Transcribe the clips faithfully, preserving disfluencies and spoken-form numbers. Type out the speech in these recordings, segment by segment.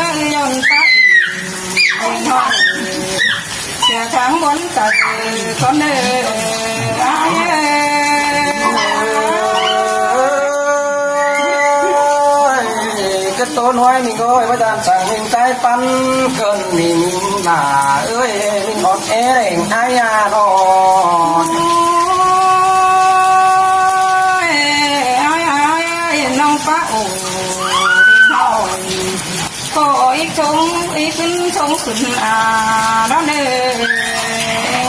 ơi, nhọn tắt. Ôi, nhọn. Sia tháng muốn tắt con ơi, ai ơi. Ôi, cái tố nói mình ơi, mới đàn sảng mình tai păn cơn mình là ơi, mình ngọt é đèn ai à nó. Ôi, ai, ai, ai, nông pá ủ, đi thôi. Cô ơi, trông, ý khuyến trông khuyến à, đó nè.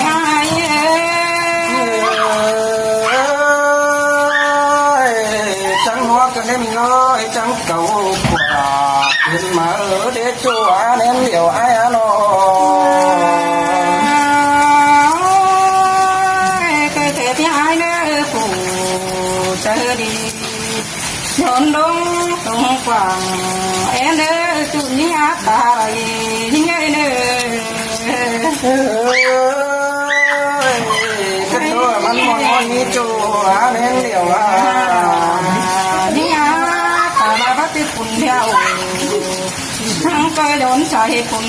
Ai, ơi. Ôi, trắng hoa cơn em ơi, trắng cầu quả. Khuyến mà ở để chùa nên liệu ai à nó. Ôi, cái thế thì ai nè, phủ, trời đi. Nhón đông tông quảng, én ơi, tụ ní áp ta ơi, ní ngơi nơ. Ôi, cái thua mắn mòn mòn ní tụ, á, nên điều à. Ní áp ta là bắt cái phun theo. Thắng coi đốn xoay phun,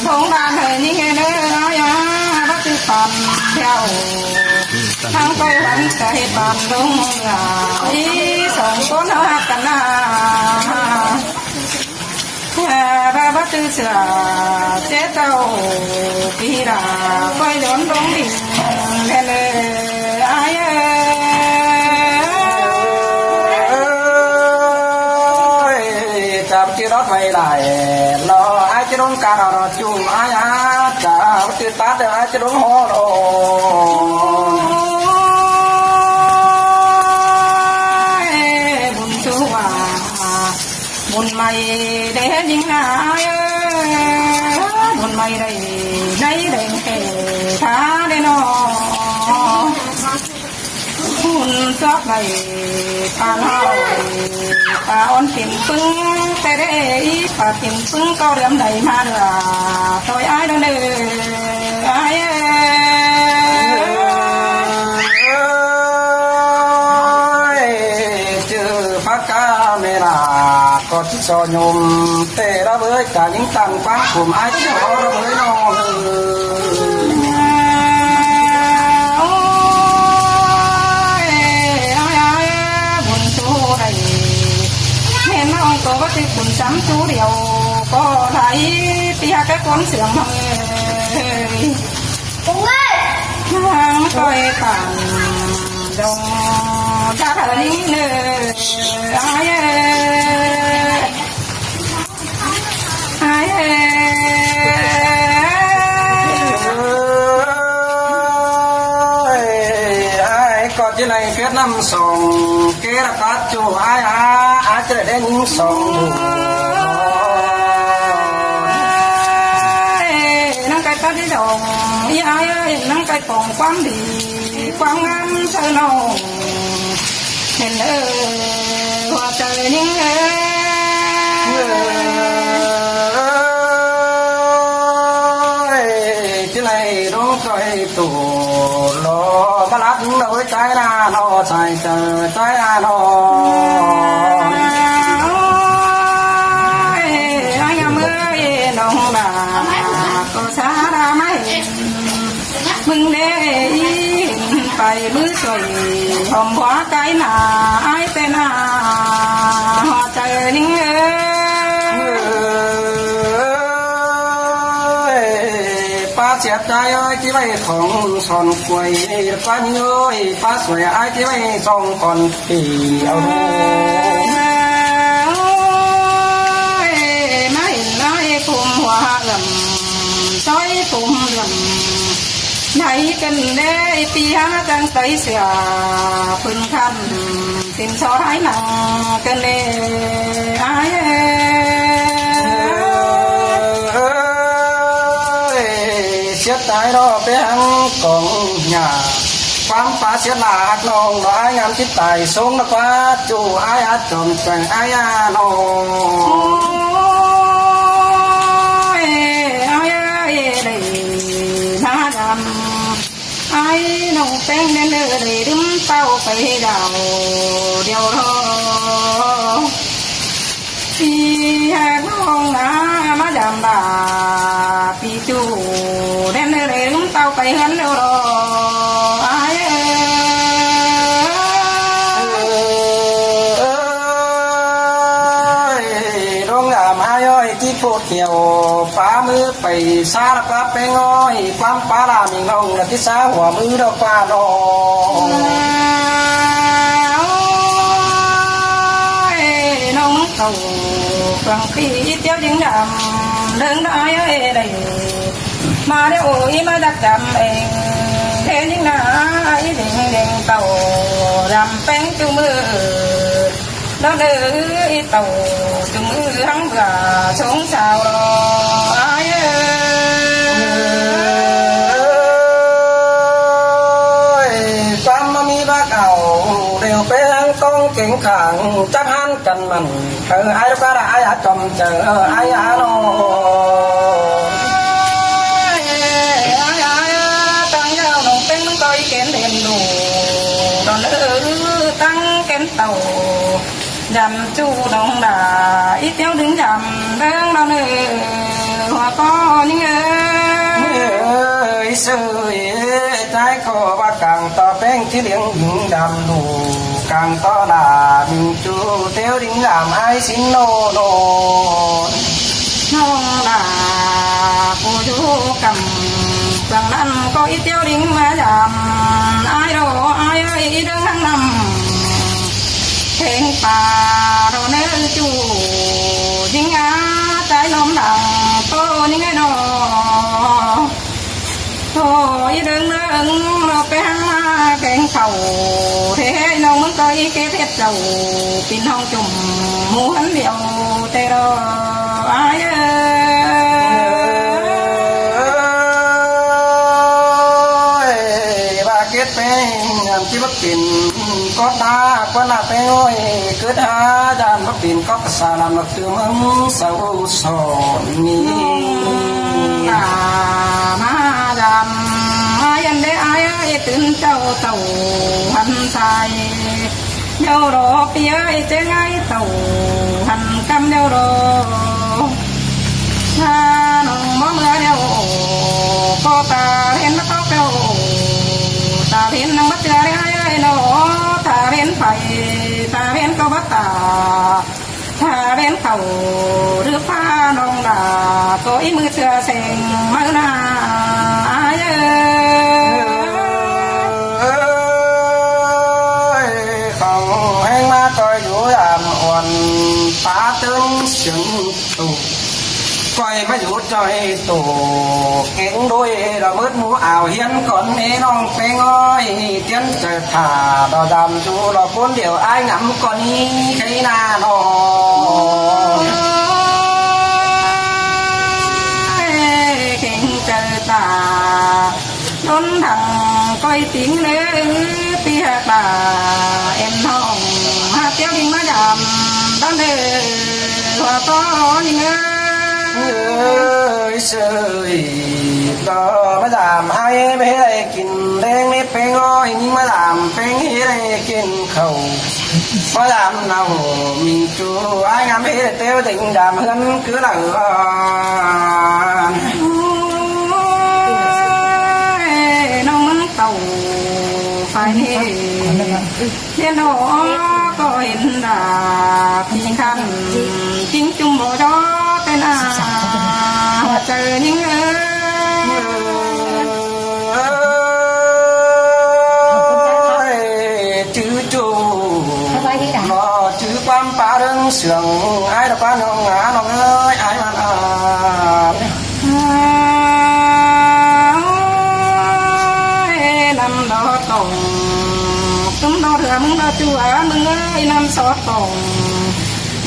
thông đàn hơi ní ngơi nơ, á, á, bắt cái phun theo. Thắng coi bắn xoay phun đông là, ý sống con hoa cắn à. Sư sửa chết tàu, khi đã quay đón đón đi, lên ơi, ai ơi. Ôi, chăm kia đó mày lại, nó ai chứ đúng cả nó chung ai á, chả chứ tát được ai chứ đúng hô rồi. Ôi, buồn chú à. Bun mai đe ding na, bun mai đe, đe đe ke tha đe no. Bun suak đe pha no, pha ôn tìm pưng, te đe i pha tìm pưng có điểm đe ma đe, tôi ai đe đe. Ai ơi, chư Phật ca mê la, có chư so nhôm tê ra với cả những tăng quán cùng ai chư ho ra với nó. Ôi, ai, ai, buồn chú đây. Nên nó không có cái cuốn sắm chú điều có thấy tia cái cuốn sướng mà. Cũng ơi. Hăng coi tảng đồng ra thờ linh nơ. Ai ơi. Ai ơi. Ai có chứ này Việt Nam sông. Kê ra tát chu ai á, ai chứ đe những sông. Năng cái tát đi đồng, ý ai ơi, năng cái phòng quán đi, quán ngắm thơ nông. Nên ơ, hoa trời những ơi. Ôi, chứ này đúng coi tủ lò, mà lát nó với cái là nó xài tờ, cái là nó. Ôi, ai ơi, nông bà, có xa ra mày. Mưng đe in phải mứ soi, hòm bó cái là ai tên à, họ trời những ơi. Ôi, pa siết tai ơi, chứ vậy không son quay, pa nhớ, pa soi ai, chứ vậy không còn thì ông. Ôi, mai nói cùng hoa lầm, tôi cùng lầm. Đảy cân đe pi há tăng tây sửa, phun khăn, tìm so thái năng cân đe, ai ơi. Ôi, siết tai đó bé hăng cổng nhà. Quán phá siết là hạt nông đó ai ngắm chít tài sống nó quá, chủ ai hát chồng chàng ai à nông. Ôi, ai ơi, đảy má đăm. Ai nông teng nên đe đảy đưm tàu phải đảo điều đó. Phi hẹ nông nả má dăm bà, phi chu nên đe đảy đưm tàu phải hớn điều đó. Ai ơi, đông ảm ai ơi, tí phút nhiều, phá mứ phải xa là phá peng ơi, phá phá là mình nông là tí xa hỏa mứ đó qua đó. Ôi, nông tàu, quảng phi ít tiêu dính đậm, đớn đó ai ơi đảy. Mà đe ôi mà đặc chăm eng, thế nhưng là ai đinh đinh tàu, đậm peng chu mưa. Đó đe ít tàu, chu mưa hăng bả sống sao đó, ai ơi. Ôi, quán mà mi bác ảo, đều pé hăng công kính khẳng, chắc hẳn cần mặn. Ơ, ai đó qua là ai á chồng chờ, ơ, ai á nó. Ai, ai, ai, tăng giao nông peng coi kén đèn đủ. Đòn ơ, tăng kén tàu. Dăm chu nông đã, ít tiêu đứng dăm, đương đòn ơ, hoa có những ơ. Ơi, sư ơi, trái có bác càng to peng chứ liếng những dăm đủ, càng to là mình chu tiêu đính làm ai xin nô nô. Nông Í ꞌtiếu đin ꞌmá dăm ai ꞌlọ, ai ơi, í ꞌlớng ꞌnặm kéng pả ꞌlọ ꞌnớ ꞌchu, ꞌnhính a tai ꞌlóm lăng ꞌtố ꞌnhính ai ꞌnọ. ꞌTố í ꞌlớng ꞌnớ ꞌlọ ꞌpéng ꞌmá kéng khảu, thế ꞌnọng ꞌmứng ꞌcọ í ké phết chảu, pin ꞌhọng chum ꞌmú hẳn điêu ꞌtẹ ꞌlọ, ai ơi. Ôi, ꞌva kết ꞌpéng ꞌnặm ꞌchí báu pin cót ꞌnạ, ꞌquá ꞌnạ ꞌpéng ơi, cớt ha dan báu pin cót sa ꞌnặm ꞌnọ ꞌtứ ꞌmướng sau son ꞌnị. ꞌNạ ꞌmá dăm ai ăn đé ai ơi, tứn chảu tảu hăn sai. ꞌLẹo ꞌlọ ꞌpi ơi, ꞌchớ ꞌngai tảu hăn ꞌcắm ꞌlẹo ꞌlọ. ꞌNa ꞌnọng ꞌmó ꞌmứa ꞌlẹo, ꞌcọ ta ꞌhến báu tóp ꞌlẹo, ta ꞌhến ꞌnăng báu ꞌchưa ꞌlẹo ai ơi ꞌnọ, ta ꞌhến pay, ta ꞌhến ꞌcọ báu ta, ta ꞌhến khảu ꞌlứa ꞌphạ ꞌnọng đa, ꞌcọ í ꞌmứ ꞌchưa seng ꞌmá ꞌnạ ai ơi. Ơi, khảu ꞌhéng ꞌmá ꞌtoi dú dăm uôn pá tớng siêng ꞌtụ. ꞌCoi ꞌmá dú ꞌchoi ꞌtụ kéng đuối ꞌlọ mớt ꞌmú ảo hiến cón ꞌnị ꞌnọng ꞌpéng ơi, ꞌtiến chaư thả đo dăm dú ꞌlọ ꞌcốn điêu ai ngắm cón ꞌnị khay ꞌnạ ꞌnọ. Ôi, kéng chaư thả đón thẳng ꞌcoi ꞌtếng ꞌlế ư, ꞌpi hák đa ên ꞌnọng hák ꞌtiếu đin ꞌmá dăm đón đê, ꞌhua ꞌtó ꞌnhính ơi. Ơi, sơi, ꞌtó ꞌmá dăm ai ꞌmá hế đảy kin ꞌlẹng ꞌnị ꞌpéng ơi, ꞌnhính ꞌmá dăm ꞌpéng hế đảy kin khảu. ꞌMá dăm ꞌnọng ꞌmính ꞌchu ai ngắm hế đảy ꞌtêu têng dăm ꞌhướn cứ đaư. Ôi, ꞌnọng ꞌmướng tảu phải ꞌnị. ꞌLẹo ꞌnọ ꞌcọ hên đa ꞌpi khăn, ꞌchính ꞌchum báu chót ꞌtẹ ꞌnạ, ꞌhua chaư ꞌnhính ơi. Ôi, chứ ꞌchu ꞌnọ chứ ꞌquám pá ꞌlớng siêng, ai đa ꞌpá ꞌnọng ngá ꞌnọng ơi, ai ꞌmắn a. Ôi, ꞌnặm đo tỏng, ꞌtúm đo thưa ꞌmứng đo ꞌchu a ꞌmứng ơi, ꞌnặm sót tỏng.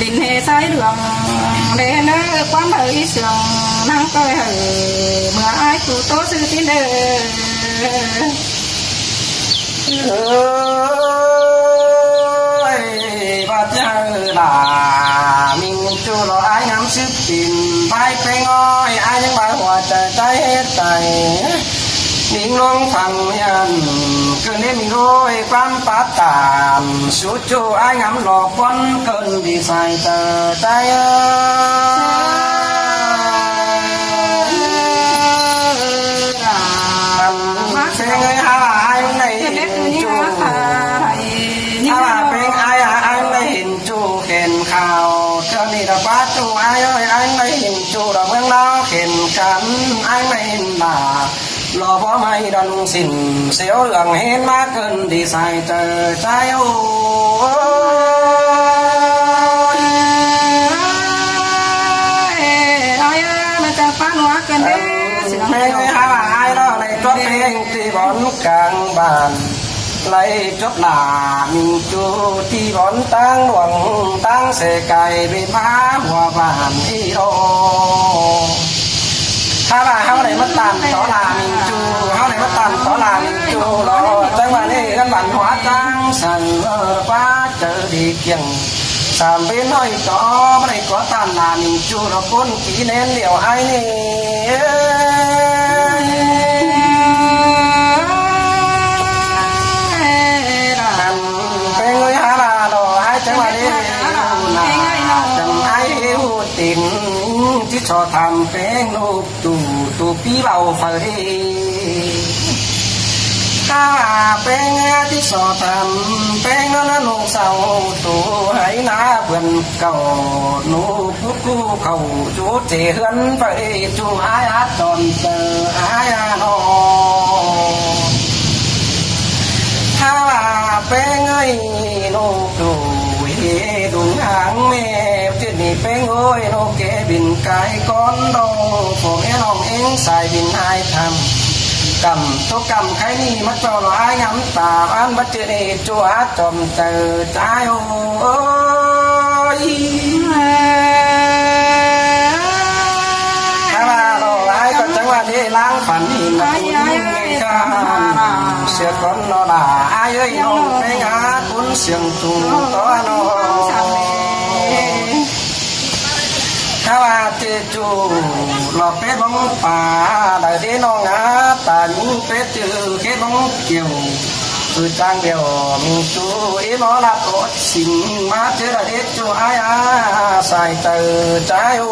Đin hê sai đường, đe ꞌnớ ꞌquám hảư í siêng, ꞌnăng ꞌtoi hảư, ꞌmưa ai ꞌchu ꞌtố sư ꞌtến đê. Ơi, ꞌva ꞌchư đa ꞌmính ꞌchu ꞌlọ ai ngắm sứp pin, bai ꞌpéng ơi, ai ꞌnhắng bai ꞌhua chaư ꞌchái ꞌhế tai. ꞌMính ꞌluống phăng ꞌnhắng, ꞌcợn ꞌnị ꞌmính ơi, ꞌquám pá tản, sú ꞌchu ai ngắm ꞌlọ ꞌquám ꞌcợn đi sai chaư ꞌchái ơi. Ăn, ꞌpéng ơi, hák ꞌva ai ꞌmắn đảy hên ꞌchu. Hák ꞌva ꞌpéng ai, ai ꞌmắn đảy hên ꞌchu khen khảu. ꞌChớ ꞌnị đa ꞌpá ꞌchu ai ơi, ai ꞌmắn đảy hên ꞌchu đa ꞌmướng ꞌláo khen khăn, ai ꞌmắn đảy hên đa. ꞌLọ báu ꞌmạy đon ꞌsịn, ꞌsịu ꞌlương hên ꞌmá ꞌcợn đi sai chaư ꞌchái ơi. Ai ơi, ꞌmá chắng ꞌpá ꞌnua ꞌcợn đê. Ăn, ꞌpéng ơi, hák ꞌva ai ꞌlọ đảy chuốp ꞌpéng ti bón cang bản. Đảy chuốp ꞌnạ ꞌmính ꞌchu ti bón ꞌtáng luông ꞌtáng sẻ cai bê ꞌmá ꞌhua bản ꞌnị ꞌlọ. Hák ꞌva ꞌháu đảy ꞌmá tản tó ꞌnạ ꞌmính ꞌchu, ꞌháu đảy ꞌmá tản tó ꞌnạ ꞌmính ꞌchu ꞌlọ. Chắng ꞌva ꞌnị ꞌcắn bản ꞌhua ꞌtáng săng ꞌquá chaư đi kiêng. Sam ꞌvến ꞌnọi tó ꞌmá đảy có tản ꞌnạ ꞌmính ꞌchu ꞌlọ ꞌcốn kí ꞌnén điêu ai ꞌnị. Ăn, ꞌpéng ơi, hák ꞌva ꞌlọ ai chắng ꞌva ꞌnị. Chắng ai ꞌhụ tin ꞌchí so tham ꞌpéng ꞌlụk ꞌchu ꞌchu ꞌpi báu phaư đi. Hák ꞌva ꞌpéng ơi ꞌchí so tham ꞌpéng ꞌnặn ꞌnặn ꞌlụk sau ꞌchu hảư ꞌná bươn cảu ꞌnụ pút ꞌcú khảu ꞌchu ꞌchế ꞌhướn phaư đi ꞌchu ai át chọn chaư ai a ꞌnọ. Hák ꞌpéng ơi, ꞌnụ ꞌtụ ꞌhế đung háng ꞌmẹ, ꞌchư ꞌnị ꞌpéng ơi, ꞌnụ kẻ bỉn cai cón đong, phom é lòng ꞌeng sai bỉn hai tham. Căm tốc căm khái ꞌnị ꞌmá ꞌchọ lo ái ngắm ta, ăn bắt ꞌchư ꞌnị ꞌchua chom chaư chai ơi. Hák ꞌva lo ái ꞌcọ chắng ꞌva đi láng phản ꞌnị ꞌmá ꞌcốn ꞌnị ꞌkhắm. Sửa cón lo đa ái ơi, ꞌnọng ꞌpéng á ꞌcốn siêng tung tó ꞌnọng. Hák ꞌva ꞌchư ꞌchu lo pé bóng pá đảy đi ꞌnọng á, ta ꞌnhính pé ꞌchư khé bóng kiêu. Ư chang điêu ꞌmí ꞌchu é ꞌmó lạp ốt sính ꞌmá ꞌchư đảy đi ꞌchu ái á sai chaư chai ơi.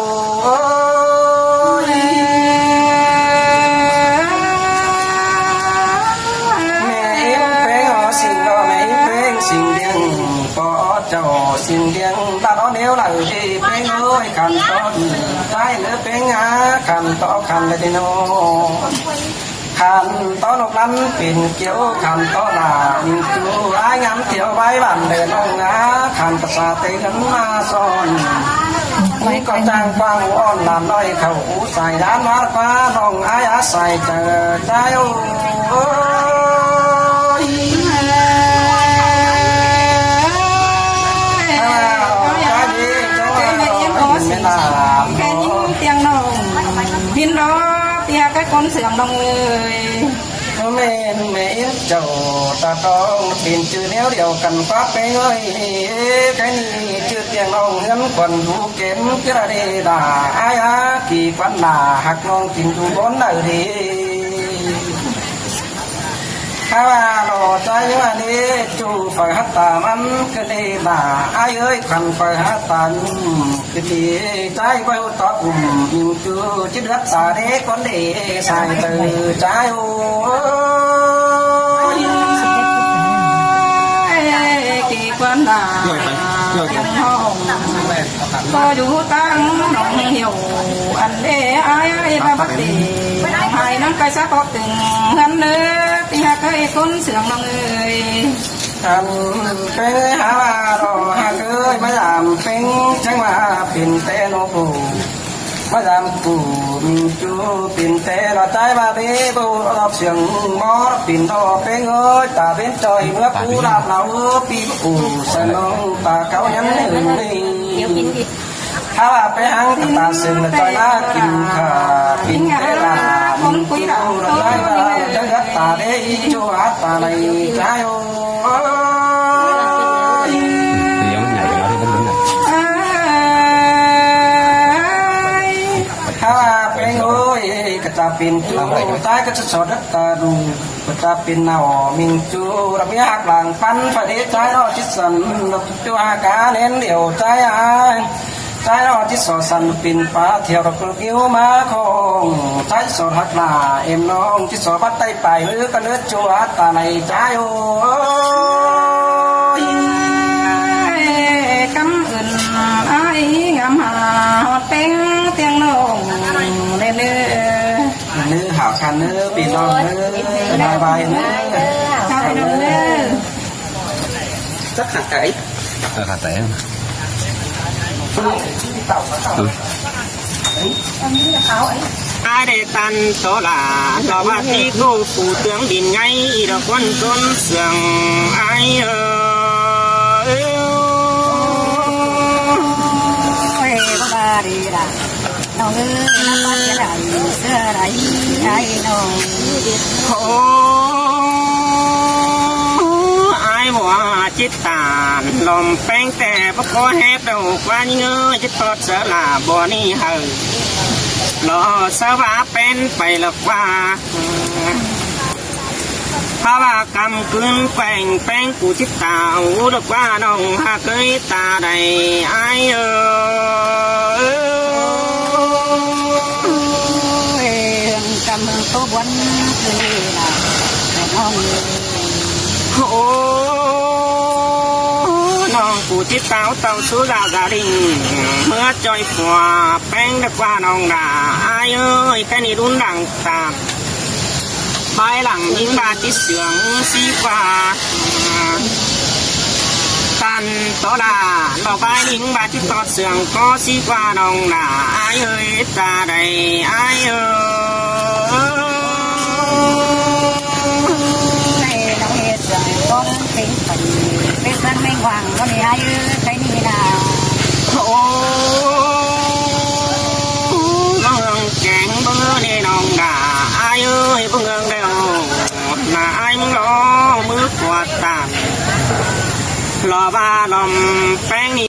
ꞌMẹ ím ꞌpéng ó sính lo, ꞌmẹ ím ꞌpéng sính điêng, pó ó chảu sính điêng, ta nó ꞌnéo đảy đi ꞌpéng ơi, khăn tó chai ꞌnớ ꞌpéng á, khăn tó khăn đảy đi ꞌnọng. Khăn tó ꞌnộc lăn pên kiêu, khăn tó đa ꞌmí ꞌchu ái ngắm thiêu bái bản đảy ꞌnọng á, khăn ta sa tê gắn ꞌmá son. ꞌMí ꞌcọ chang quang ón lăn ꞌnọi khảu ú sai dán ꞌmá ꞌquá ꞌnọng ái á sai chaư chai ơi. Hák ꞌva lo chai đi, chắng ꞌva lo ꞌhịn ꞌmẹ ꞌnọng. Khen ꞌnọng ꞌhịn lo, ꞌti hák ꞌcốn siêng ꞌnọng ơi. Ơ ꞌmẹ, ꞌmẹ ím chảu ta ꞌtong pên ꞌchư ꞌnéo điêu căn ꞌquá ꞌpéng ơi. Khái ꞌnị ꞌchư tiêng ꞌnọng ꞌhướn khuôn dú kén ꞌchư đa đi đa ái á, kỉ quán đa hák ꞌnọng kin dú bón đảy đi. Hák ꞌva lo chai ꞌnhính ꞌva đi ꞌchu phaư hák ta ꞌmắn ꞌcọ đi đa ái ơi, khăn phaư hák ta ꞌnhính ꞌcọ đi chai ꞌvạy tó ꞌcum ꞌmí ꞌchu ꞌchí đớt ta đé cón đé sai chaư chai ơi. Kỉ quán đa ꞌcọ dú ꞌtáng ꞌnọng hiêu ăn đé ái ơi, bắt bắt đi hai ꞌnọng ꞌcọ sắp ꞌpọt tưng ꞌhướn ꞌnớ, ꞌti hák ơi ꞌcốn siêng ꞌnọng ơi. Ăn ꞌpéng ơi, hák ꞌva lo hák ơi, ꞌmá dăm ꞌpéng chắng ꞌva pên té ꞌnọng ꞌcọ. ꞌMá dăm ꞌcọ ꞌmí ꞌchu pên té lo chai ꞌva đi báu ꞌlọp siêng ꞌmó pên tó ꞌpéng ơi, ta bến ꞌchoi ꞌmứa pú đạp lau ꞌpí ꞌcọ sa ꞌnọng ta cáu nhắn hưng đi. Hák ꞌva pé háng ta sưng ta ꞌchoi ꞌná kin khả pên té đa ꞌmí ꞌchu lo chai ꞌva chắng gắt ta đé ꞌchua ta đảy chai ơi. Hák ꞌva ꞌpéng ơi, ꞌcọ ta pên ꞌchu chai ꞌcọ ꞌchọ sót đớt ta đu, ꞌcọ ta pên ꞌnọng ꞌmí ꞌchu đa ꞌmí hák lăng păn pha đé chai ꞌnọ ꞌchí săn, ꞌchu hák cá ꞌnén điêu chai ơi. Chai ꞌnọ ꞌchí sót săn pên pá thiêu đa ꞌcọ ꞌnhíu ꞌmá khong, chai sót hák lả êm ꞌnọng ꞌchí sót bắt tay pay ꞌnớ ꞌcọ ꞌnớ ꞌchu hák ta đảy chai ơi. Căm ơn ái ngắm hả hót ꞌpéng tiêng ꞌnọng đé ꞌnớ. ꞌNớ hảo khăn ꞌnớ, pên ꞌnọng ꞌnớ, bái bai ꞌnớ. Hảo khăn ꞌnớ. Chắc hả cải. Ờ, hả cải. Ái đảy ꞌtan tó lả, tó ꞌva ꞌti ꞌcọ phủ tướng bỉn ngay, ꞌi đa ꞌquán ꞌcốn siêng ái ơi. Ôi, báu ba đi đa. ꞌNọng ơi, ꞌnọng ꞌcọ sia đảy, sia đảy, ái ꞌnọng. Ôi, ái ꞌva chít ꞌtan lom ꞌpéng ꞌtẹ báu ꞌcọ hép đaư ꞌquá ꞌnhính ơi, chít tót sa lả báu ꞌnị hảư. Lo sa ꞌva pên pay ꞌlẹo ꞌquá. Hák ꞌva căm ꞌcứn ꞌquéng ꞌpéng ꞌcọ chít ta ú ꞌlẹo ꞌquá ꞌnọng hák ơi ta đảy ái ơi. Căm ơn tô buôn ꞌcứn đi lả ꞌnọng. Ôi, ꞌnọng ꞌcọ chít ta ú tảu sú đa gia đình ꞌmứa ꞌchoi phua ꞌpéng ꞌlẹo ꞌquá ꞌnọng đa ái ơi, ꞌkhạy ꞌnị đun đăng ta Bái lăng ꞌnhính ꞌva ꞌchí sương ꞌsí ꞌqua. Tăn tó đa, lo bái ꞌnhính ꞌva ꞌchí tót sương ꞌcó ꞌsí ꞌqua ꞌnọng nả ải ơi, ta đảy ải ơi. Đảy ꞌnọng ꞌhệt sương ꞌcó ꞌpéng păn, ꞌpéng ꞌmướng ꞌmếng hoang ꞌcó ꞌnị ải ơi, cái ꞌnị nả. Ô, ꞌmướng kéng báu ꞌnị ꞌnọng nả ải ơi, báu ꞌmướng đeo nả ải ꞌmướng lo ꞌmứ ꞌqua tản. Lo ꞌva lom ꞌpéng ꞌnị